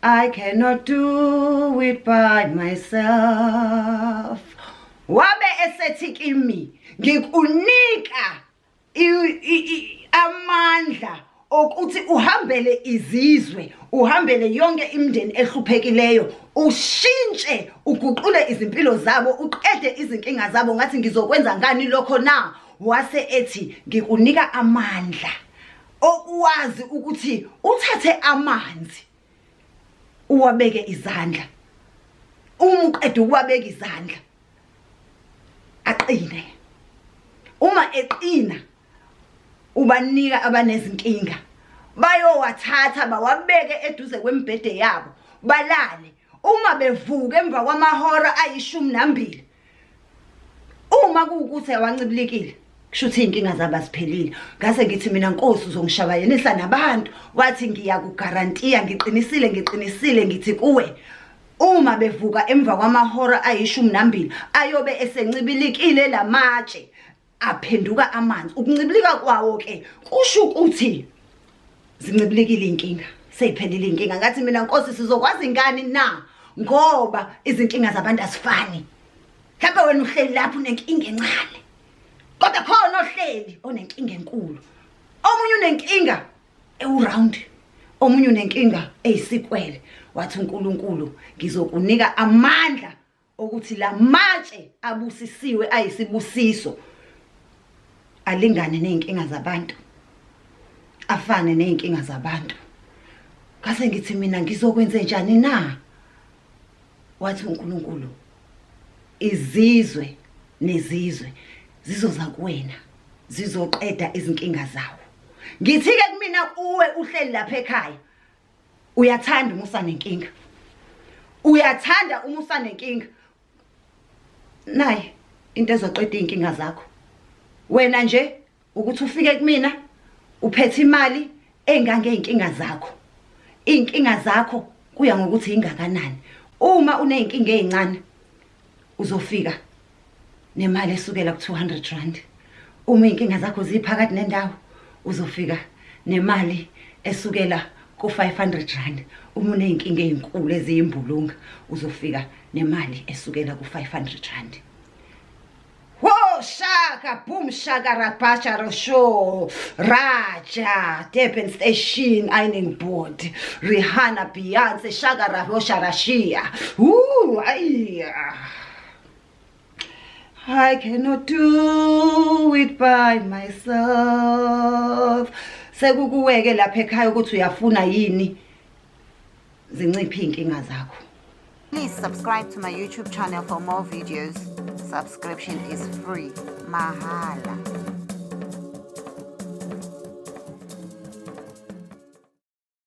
I cannot do it by myself. Wabe esethi kimi, ngikunika amandla okuthi uhambele izizwe, uhambele yonke imindeni ehluphekileyo, ushintshe, uguqule izimpilo zabo, uqede izinkinga zabo. Ngathi, ngizokwenza ngani lokho na? Wase ethi, ngikunika amandla okuwazi ukuthi uthathe amanzi uwabeke izandla. Uma uqeda ukuwabeka izandla, aqine. Uma eqina, ubanika abanezinkinga, bayowathatha bawabeke eduze kwemibhede yabo, balale. Uma bevuka emva kwamahora ayi-12, uma kuwukuthi awancibilikile, kusho ukuthi iy'nkinga zabo aziphelile. Ngase ngithi mina, Nkosi, uzongishabayenisa nabantu. Wathi, ngiyakugarantiya, ngiqinisile, ngiqinisile ngithi kuwe, uma bevuka emva kwamahora ayi-12, ayobe esencibilikile lamatshe, aphenduka amanzi. Ukuncibilika kwawo ke kusho ukuthi zincibilikile iy'nkinga, seyiphelile iy'nkinga. Ngathi mina, Nkosi, sizokwazi ngani na? Ngoba izinkinga zabantu azifani. Mhlawumbe wena uhleli lapho unenkinga encane, kodwa khona ohleli onenkinga enkulu. Omunye unenkinga ewu-round, omunye unenkinga eyisikwele. Wathi uNkulunkulu, ngizokunika amandla okuthi la matshe abusisiwe, ayisibusiso, alingane ney'nkinga zabantu, afane ney'nkinga zabantu. Ngase ngithi mina, ngizokwenze njani na? Wathi uNkulunkulu, izizwe nezizwe zizoza kuwena, zizoqeda izinkinga zawo. Ngithi-ke kumina kuwe uhleli lapha ekhaya, uyathanda uma usanenkinga, uyathanda uma usanenkinga, nayi into ezoqeda iy'nkinga zakho. Wena nje ukuthi ufike kumina uphethe imali engangey'nkinga zakho. Iy'nkinga zakho kuya ngokuthi ingakanani. Uma uney'nkinga ey'ncane, uzofika nemali esukela ku-R200. Uma iy'nkinga zakho ziphakathi nendawo, uzofika nemali esukela ku-R500. Uma uney'nkinga ey'nkulu eziyimbulunga, uzofika nemali esukela ku-R500. Wo shaka boom shaka rabasha rosho Raja, Durban Station ironing board, Rihanna, Beyonce, shaka rabosha rashia. Ooh, ay. I cannot do it by myself. Sekukuweke lapha ekhaya ukuthi uyafuna yini zinciphe iy'nkinga zakho. Please subscribe to my YouTube channel for more videos. Subscription is free. Mahala.